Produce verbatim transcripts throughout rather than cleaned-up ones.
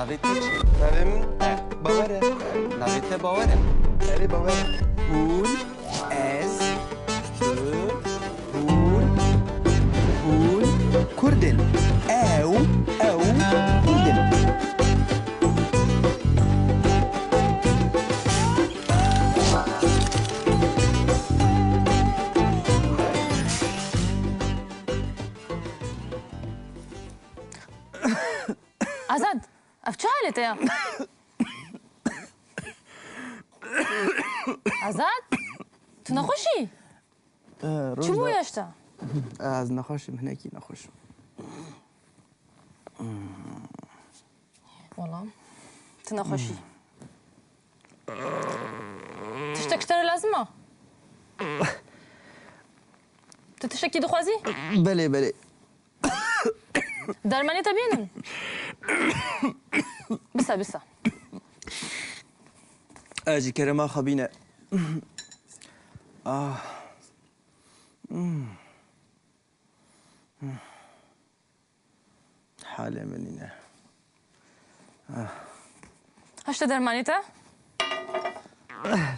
Navê te çi? Navê min Bawer e. Navê te Bawer e? Erê, Bawer e. Hûn, ez, tu, hûn, hûn Kurd in. Ew, ew Kurd in. Azad, ev çi halê te ya? Azad, tu nexweş î? Eh, Çi bû Rojda. Yaşta? Eh, ez nexweş im, hinekî nexweş im. Wala, tu nexweş î. Tiştek ji te re lazim e? Tu tiştekî dixwazî? Belê, belê. Dermanê te bînin? Bisa, bisa. Ez ji kerema xwe bîne. Ah. Hmm. Halê min nîne. Ah. Haşte dermanê te?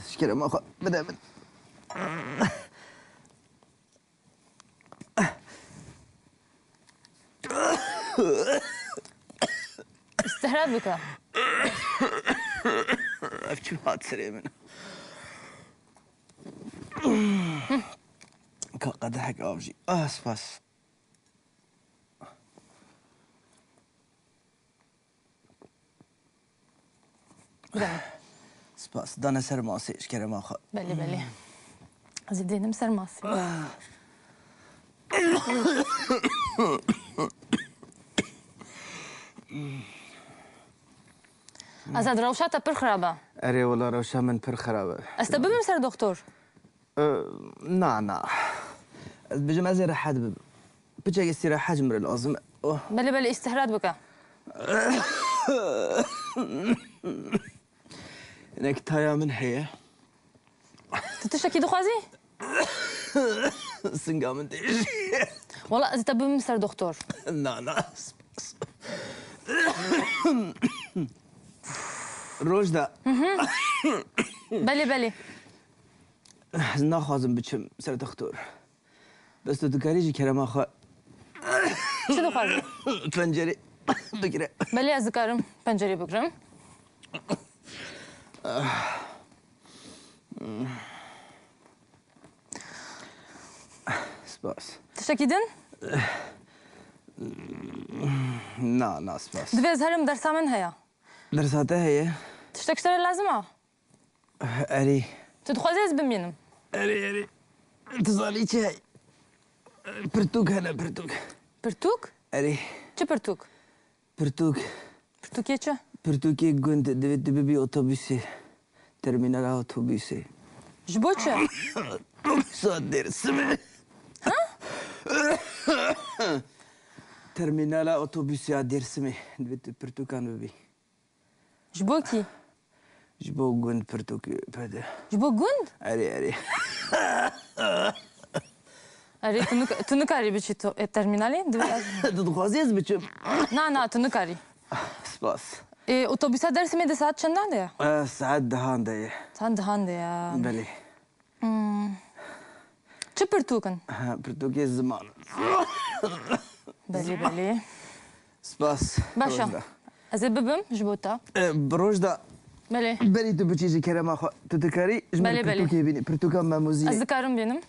Ji kerema xwe bide min. Îstihrat bike. Ev çi hat serê min? Ka qedehek av jî. Ah, spas. Bide min. Spas. Dane ser masê ji kerema xwe. Belê, belê. Ez ê dênim ser masê. Azad, rewşa te pir xirab e. Erê, wela rewşa min pir xirab e. Ez te bibim ser doktor? Ee, na, na. Ez dibêjim ez ê rehet bibim. Piçek îstîrehet ji min re lazim e. Oh. Belê, belê, îstihrat bike. Hinek taya min heye. Tu tiştekî dixwazî? Singa min tê jî. Wala ez ê te bibim ser doktor. Na, na, spas. Rojda. Belê, belê. Ez naxwazim biçim ser doktor. Bes tu dikarî ji kerema xwe Çi dixwazî? Pencerê bigire. Belê, ez dikarim pencerê bigirim. Spas. Tiştekî din? Na, na, spas. Divê ez herim, dersa min heye. Dersa te heye? Tiştek ji te re lazim e? Erê. Tu dixwazî ez bimînim? Erê, erê. Tu zanî çi heye? Pirtûk hene, pirtûk. Pirtûk? Erê. Çi pirtûk? Pirtûk. Pirtûkê çi? Pirtûkê gund, divê tu bibî otobusê. Termînala otobusê. Ji bo çi? Otobusa Dêrsimê. Ha? Termînala otobusê ya Dêrsimê. Divê tu pirtûkan bibî. Ji bo kî? Ji bo gund pirtûk pede. Ji bo gund? Erê, erê. Erê, tu nik-, tu nikarî biçî to-, e, termînalê? Divê ez Tu dixwazî ez biçim? Na, na, tu nikarî. Spas. E, otobûsa Dêrsimê di saet çendan de ye? E, saet dehan de ye. Saet dehan de ye. Belê. Hmm. Çi pirtûk in? Ha, pirtûkê ziman. Belê, belê. Spas. Baş e. Rojda. Ez ê bibim ji bo te. E, bi Rojda. Belê. Berî tu biçî ji kerema xwe. Tu dikarî ji min Belê, belê. pirtûkê bînî. Pirtûka memûzî. Ez dikarim bînim.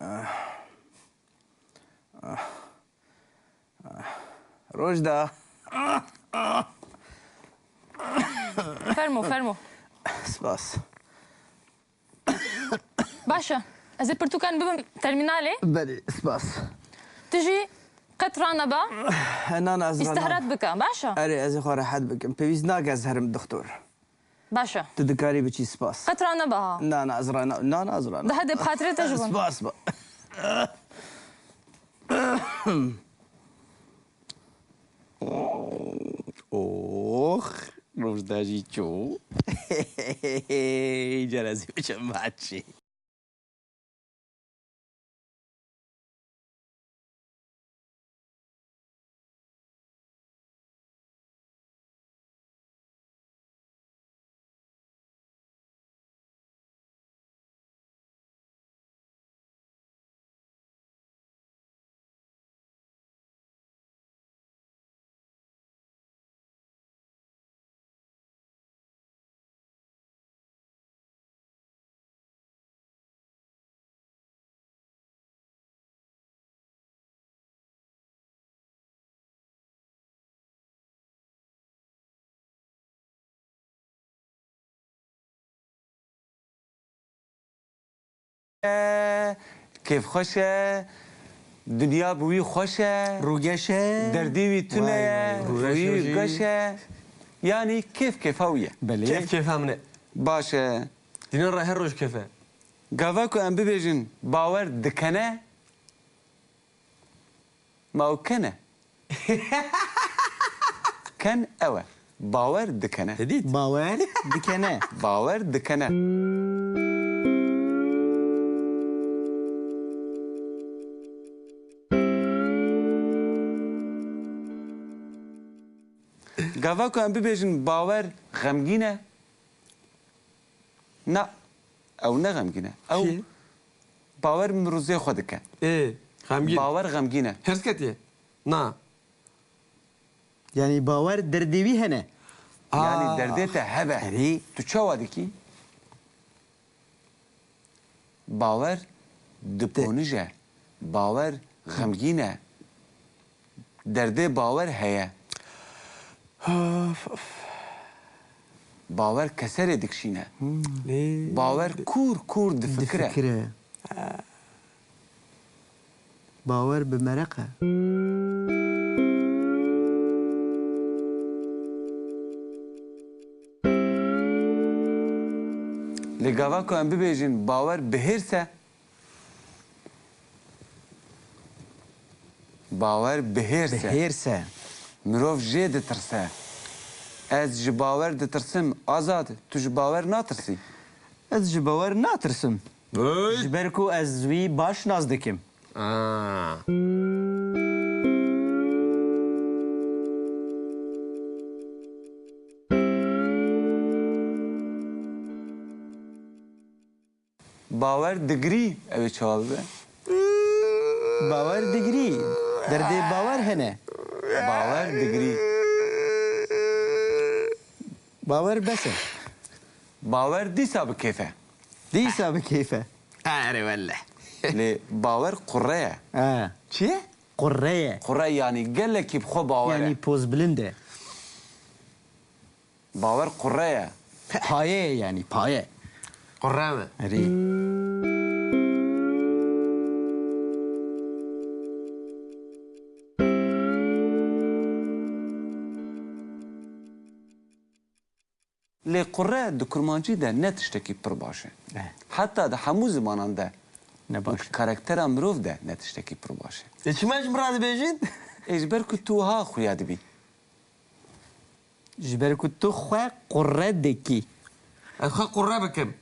Ah. Ah. Ah. Rojda. Fermo, fermo. Spas. Baş e. Ez ê pirtûkan bibim termînalê. Belê, spas. Tu jî qet ranebe. Na, na, ez rana- Îstihrat bike, baş e? Erê, ez ê xwe rehet bikim. Pêwîst nake ez herim dixtor. Baş e. Tu dikarî biçî, spas. Qet rane biha. Na, na, ez rana-, na, na, ez rana. Daha de bi xatirê te ji bo. Spas, spas. Ox, Rojda jî çû. Îcar ez ê biçim maçê. e, kêfxweş e, dinya bi wî xweş e, Rûgeş e. Derdê wî tune Vay, ye, vay. Rûyê wî geş e. Yanî kêf kêfa wî ye. Belê. Kêf kêfa min e. Baş e. Dînan re her roj kêf e. Gava ku em bibêjin bawer dikene, ma ew ken e? Ken ew e. Bawer dikene. Te dît? Bawer dikene. Bawer dikene. Gava ku em bibêjin bawer xemgîn e, na, ew ne xemgîn e. Ew Çi? Bawer mirozê xwe dike. Ê, xemgîn. Bawer xemgîn e. Hêrs ketiye? Na. Yanî bawer derdê wî hene. Yanî Ah. Derdê te hebe. Erê. Tu çawa dikî? Bawer diponije. Bawer xemgîn e. Derdê bawer heye. Of, of. Bawer keserê dikişîne. Hmm. Lê Bawer kûr kûr difikire. Difikire. Bawer bi mereq e. Lê gava ku em bibêjin bawer bi hêrs e, Bawer bi hêrs e. Bi hêrs e. Mirov jê ditirse. Ez ji bawer ditirsim. Azad, tu ji bawer natirsî? Ez ji bawer natirsim. Hey! Ji ber ku ez wî baş nas dikim. Aa. Bawer digirî, ew ê çawa bibe? Bawer digirî. Derdê bawer hene. Bawer digirî. Bawer bes e. Bawer dîsa bi kêf e. Dîsa bi kêf e. Erê welle. Lê bawer qurre ye. Ha. Çi ye? Qurre ye. Qurre yanî gelekî bi xwe bawer e. Yanî pozbilind e. Bawer qurre ye. Paye ye yanî, paye. Qurre mi? Erê. Lê qurre di kurmancî de ne tiştekî pir baş e. Eh. Heta di hemû zimanan de Ne û baş di e. karaktera mirov de ne tiştekî pir baş e. Ê çima ji min re dibêjin? Ê ji ber ku tu wiha xuya dibî. Ji ber ku tu xwe qurre dikî. Ez xwe qurre bikim.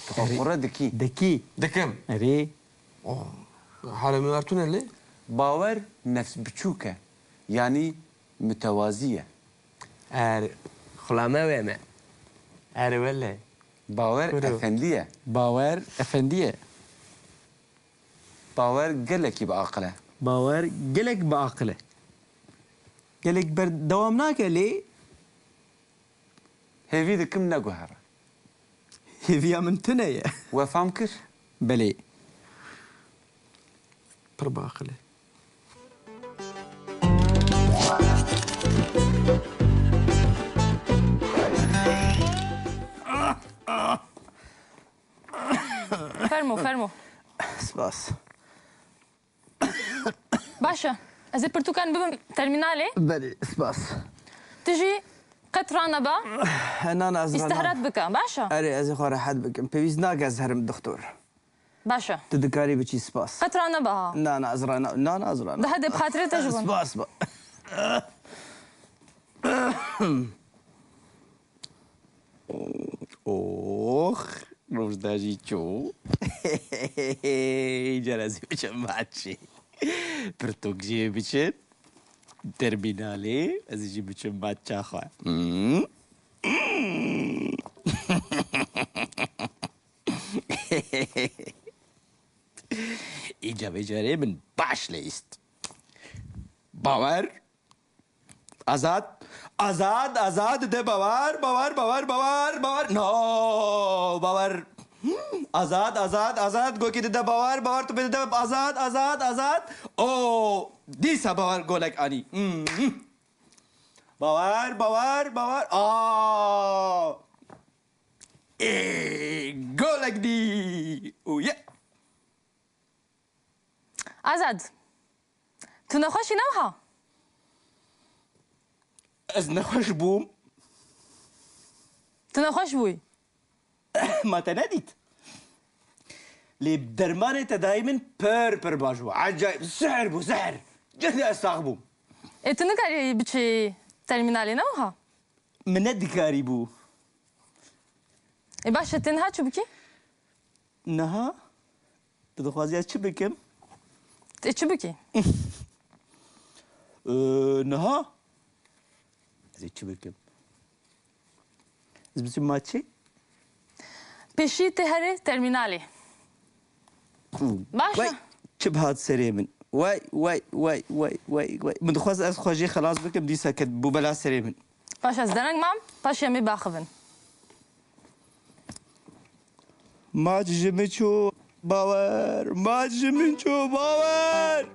Tu xwe Erê. qurre dikî. Dikî. Dikim. Erê. Oh. Hala min wer tune lê? Bawer nefs biçûk e. Yanî mutewazî ye. Er, xulame wê me. Er wele. Bawer Kuro. efendî ye. Bawer efendî ye. Bawer gelekî bi aqil e. Bawer gelek bi aqil e. Gelek berdewam nake lê. Hêvî dikim neguhere. Hêviya min tune ye. We fam kir? Belê. Pir bi aqil e. Fermo, fermo. Spas. Baş e. Ez ê pirtûkan bibim termînalê. Belê, spas. Tu jî qet ranebe. Na, na, ez rana- Îstihrat bike, baş e? Erê, ez ê xwe rehet bikim. Pêwîst nake ez herim, doktor. Baş e. Tu dikarî biçî, spas. Qet ranebe ha. Na, na, ez rana-, na, na, ez rana- Daha de bi xatirê te ji bo. Spas, spas. Ox, rojda jî çû. Îcar ez ê biçim maçê. Pirtûk jî biçin. Termînalê ez jî biçim maça xwe. Hmm. Îca vê carê min baş lê îst. Bawer. Azad. Azad, Azad, de bawer, bawer, bawer, bawer, bawer. No, bawer. Hmm, Azad, Azad, Azad, gokê dide bawer, bawer, tu pê dide Azad, Azad, Azad. O, dîsa bawer golek anî. Hmm. Bawer, bawer, bawer. Aa. Ê, golek dî. Û ye. Azad, tu nexweş î ne wiha? Ez nexweş bûm. Tu nexweş bûyî? Ma te nedît? Lê dermanê tedayî min pir pir baş bû. Ecayîb. Sihr bû, sihr. Cih de ez sax bûm. Ê, tu nikarî biçî termînalê ne wiha? Min nedikarîbû. Ê, baş e, tu niha çi bikî? Niha? Tu dixwazî ez çi bikim? Tu çi bikî? Ee, niha? Ez ê çi bikim? Ez biçim ma çi? Pêşî tê herê termînalê. Baş e. Way, çi bihat serê min. Way, way, way, way, way, way. Min dixwest ez xwe jê xelas bikim, dîsa ket bû bela serê min. Baş e, ez dereng mam, paşê em ê biaxivin. Maç ji min çû bawer, maç ji min çû bawer.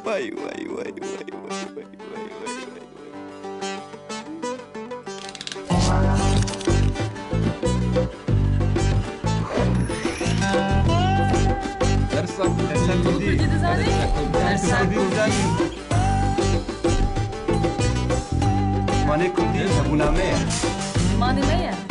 Vay, vay, vay. Dersa, dersa kurdî. Kurdî dizanî? Dersa kurdî dizanî. Zimanê kurdî hebûna me ye. Zimanê me ye.